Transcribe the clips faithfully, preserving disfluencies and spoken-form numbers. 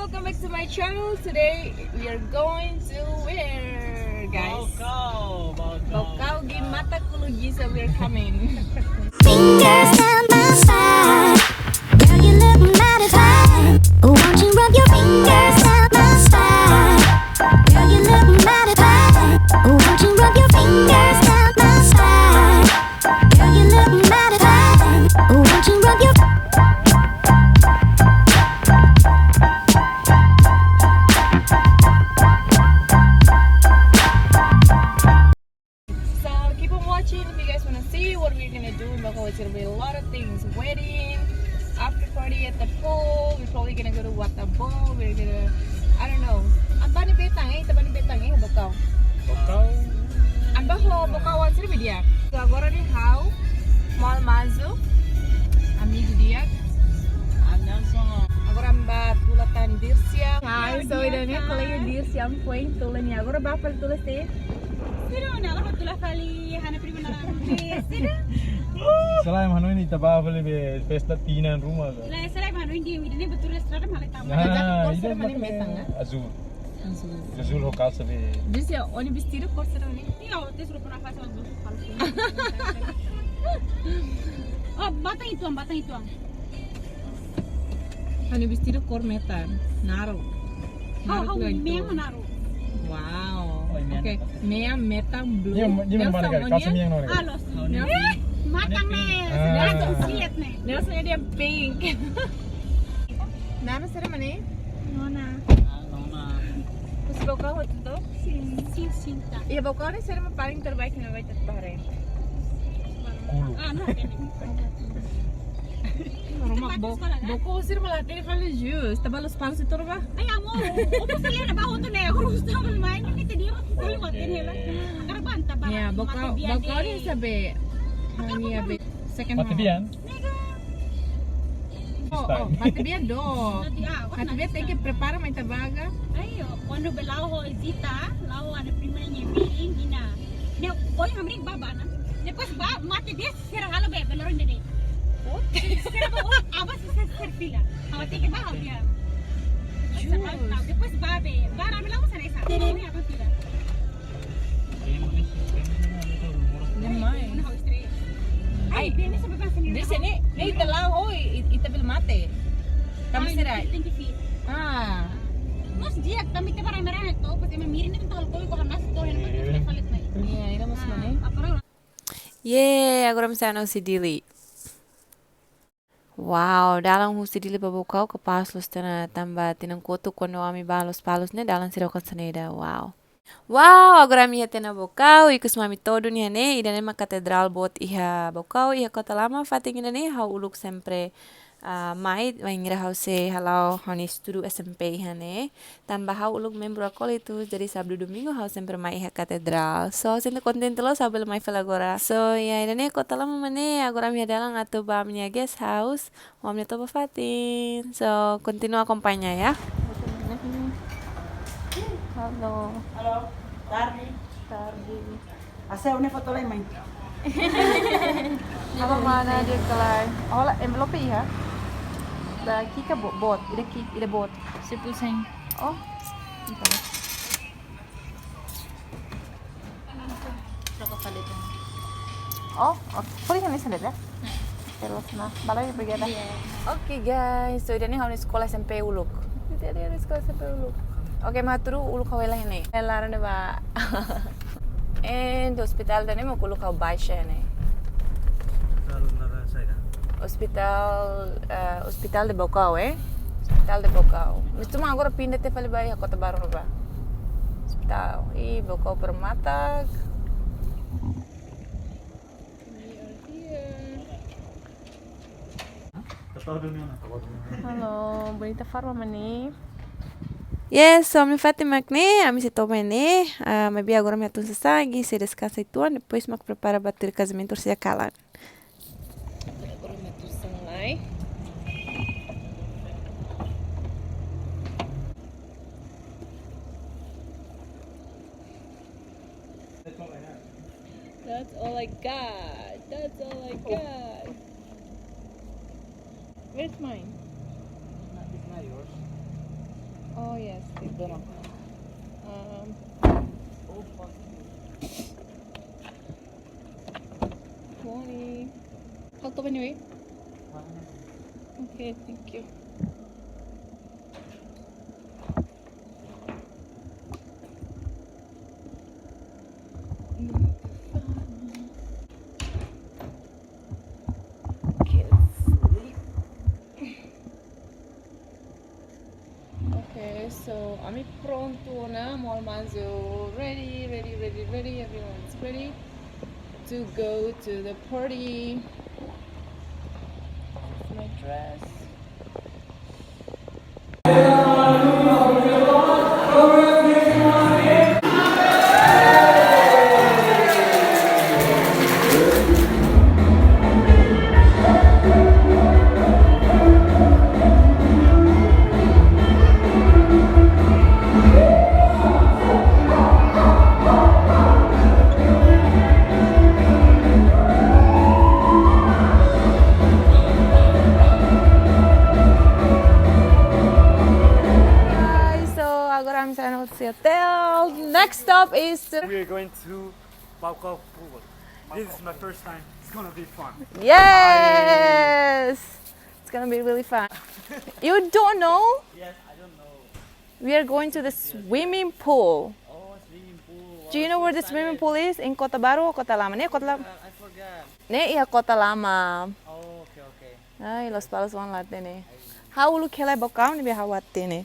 Welcome back to my channel. Today we are going to where, guys? Baucau, Baucau. Baucau, Gimata Kulugi, so we are coming. Fingers down my spine. Girl, you look mighty fine. Won't you rub your fingers down my spine? Girl, you look mighty fine. Won't you rub your fingers down my spine? Girl, you look mighty fine. Won't you rub your So keep on watching if you guys wanna see what we're gonna do in Baucau. It's gonna be a lot of things. Wedding, after party at the pool. We're probably gonna go to Watabou. We're gonna, I don't know. An bá ne'e bee tan, eh? Ita bá ne'e bee tan, eh? Baucau. Baucau. An bá ho Baucau wan sira be di'ak. So agora ne'e ha'u, Mal Mazu, amigu di'ak. Agora an bá tula tan Dircia. Hai, so ida-ne'e kolega Dircia, an foin tula nia. Agora bá fali tula sé? Sira, agora bá tula fali ha'u-nia prima naran. Sira. Selain hanoin ita bá fali be festa tinan ruma. Lae, selain hanoin dia, ida-ne'e betul estrada malah tamu. Ah, ida sira mane metan, ah? Azul. Azul. Azul ho kalsa be. Dircia, ó-nia vestidu kór saida ne'e? Iya, ó-nia vestidu kór metan. Ha'u-nia vestidu kór metan. Naruk. Naruk. Ha'u-nia mean naruk. Wow. Oke, mean metan blue. Iya, iya, Nelson, mana kali? Kalsa mean mana kali? Halo. Mean. Eh, matan ne'e. Ah. Langsung silet ne'e. Nelson dia pink. Naran sira mane? Nona. Nona. Husi Baucau hotu to? Sin. Sin, sin, ta. Iya, Baucau ne'e sira mak paling terbaik ne'ebé ita bá haree. Kulu. Ah, no, kene. Ruma Baucau sira mak la hatene fali jus. Ita bá Lospalos itu ba? Ai, amor, ó pasa lera ba hotu ne'e, ó gusta ba main, ne'e ita dia mak kulu mak hatene la. Agora bá, ita bá. Ya, Baucau, Matebian Baucau ne'e. Ne'e sabe. Agora hanya Baucau be second home. Matebian? Nega. Oh, oh, Matebian dó. Nanti, ah, Matebian tenke prepara mai ita bá ga. Ayo, kuandu be la'o ho Zita, la'o ha'u-nia prima nia mean, mina. Ne'e, oi, hamrik baba na. Depois bá, Matebian sira halo be, be loron dede. Oh. Sira bá, oh, abas sira, sira fila. Ha'u tenke bá, ha'u dia. Jus. Depois bá be, bá rame la'o sana esa. Ini apa fila? Demais. Ai, Dircia, ne'e, ne'e ita la'o, i-, i-, ita bele mate. Tanba sira. Ai, tenke fit. Ah. Mós di'ak, tanba ita bá rame-rame to, pas ema mirin ne'e tol koi ko hanas to, ne'e mate fali mai. Iya, ida mós mane. Ah, apa orang? Ye, agora ami sai ona husi Dili. Wow, dalan husi Dili ba Baucau kapás loos tiha ona tanba tinan kotuk kuandu ami bá Lospalos ne'e dalan sira hanesan ne'e ida. Wow. Wow, agora ami iha tiha ona Baucau, ikus mai ami to'o duni iha ne'e, ida-ne'e mak katedrál boot iha Baucau, iha Kota Lama, fatin ida-ne'e ha'u uluk sempre, ah, mai, bainhira ha'u sei hala'o ha'u-nia estudu S M P iha ne'e. Tanba ha'u uluk membru akólitus, jadi sábadu domingu ha'u sempre mai iha katedrál. So, sente kontente loos ha'u bele mai fali agora. So, ya, ida-ne'e Kota Lama mak ne'e, agora ami iha dalan atu ba ami-nia guest house, ho ami-nia toba fatin. So, kontinua akompaña ya. Halo. Halo, tarde. Tarde. Asa une foto lai mai. Apa mana dia kelai? Hola, envelope iha. Ba ki'ik ka bo-, boot, ida ki'ik, ida boot. Sepuluh sen. Oh, entah. Troka fali tan. Oh, oke. Fali kan ini sendiri ya? Terus, nah, balik pergi ada. Iya. Oke, guys, so ida-ne'e ha'u-nia eskola S M P uluk. Ida-ne'e ha'u-nia eskola S M P uluk. Oke, mak hatudu uluk ha'u hela iha ne'e. Hela iha ne'ebá. And hospital ida-ne'e mak uluk ha'u baixa iha ne'e. Hospital naran saida? Hospital, eh, Hospital de Baucau, eh? Hospital de Baucau. Mas cuma agora pinda tiha fali ba iha Kota Baru ne'ebá. Hospital. Ih, Baucau permata. We are here. Halo, bonita forma mane. Yes, so ami fatin mak ne'e, ami sei toba iha ne'e, ah, maibé agora ami atu sasagi, sei deskansa uitoan, depois mak prepara ba tuir kazamentu sira kalan. Agora ami atu sasán lai. That's all I got. That's all I got. Where's mine? It's not, it's not yours. Oh, yes, it's gonna. Um, morning. Halo, Tobani, wei? Okay, thank you. Kids sleep. Okay, so ami prontu ona, Maun Manzu ready, ready, ready, ready. Everyone's ready to go to the party. This is my dress. Guys, so agora ami sai hotel. Next stop is... We are going to Baucau Pool. This is my first time. It's gonna be fun. Yes! It's gonna be really fun. You don't know? Yes, I don't know. We are going to the swimming pool. Oh, swimming pool. Do you know where the swimming pool is? In Kota Baru or Kota Lama? Ne'e Kota Lama. Uh, I forgot. Ne'e iha Kota Lama. Oh, okay, okay. Ai, Lospalos oan la hatene. Ha'u uluk hela Baucau ne'ebé ha'u hatene.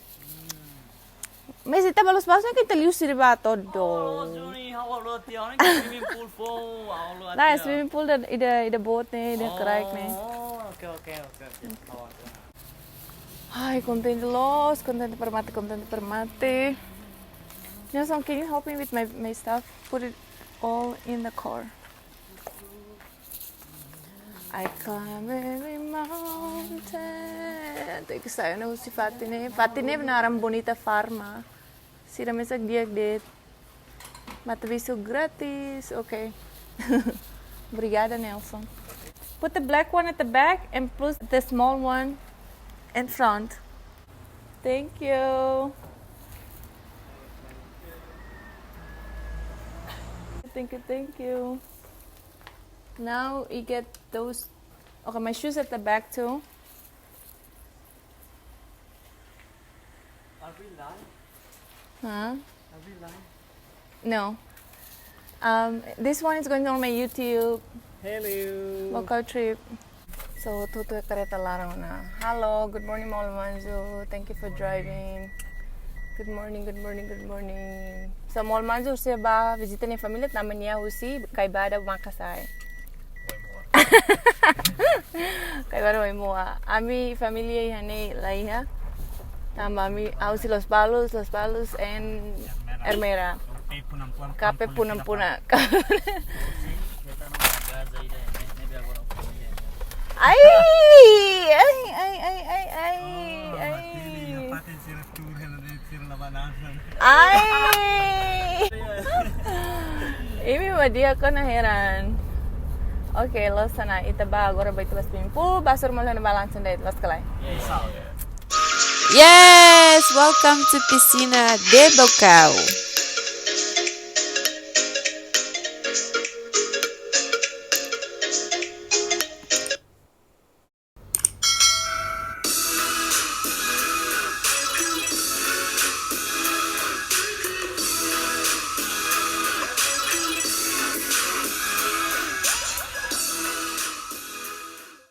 Mas ita ba Lospalos ne'e ita liu sira ba todo. Oh, Juni, ha'u uluk tiha, ne'e swimming pool foun, ha'u uluk tiha. Nah, swimming pool ida, ida, ida boat ne'e, ida kraik ne'e. Oh, okay, okay, okay, okay. Ha'u uluk tiha. Ai, kontente loos, kontente para mate, kontente para mate. Nelson, can you help me with my, my stuff? Put it all in the car. I climb every mountain. Tenke sai ona husi fatin ne'e. Fatin ne'e naran Bonita Farma. Sira mesak di'ak de'it. Matabixu grátis. Okay. Obrigada, Nelson. Put the black one at the back and put the small one in front. Thank you. Thank you, thank you. Now you get those. Okay, my shoes at the back too. Are we live? Huh? Are we live? No. Um, this one is going on my YouTube. Hello. Baucau trip. So, tutu kareta laran ona. Hello, good morning, Maun Manzu. Thank you for driving. Good morning, good morning, good morning. So, Maun Manzu husi ba vizita nia família, tanba nia husi Kaibada Makasae. Kaibada Maimoa. Ami família iha ne'e la iha. Tanba ami, ha'u husi Lospalos, Lospalos and Ermera. Kape puna-puna. Ai, ai, ai, ai, ai, ai. Ai. Imi mak di'ak ona heran. Oke, loos ona, ita ba agora ba iha swimming pool, ba sura malu ba langsung de'it, loos ka lae. Yes, welcome to Piscina de Baucau.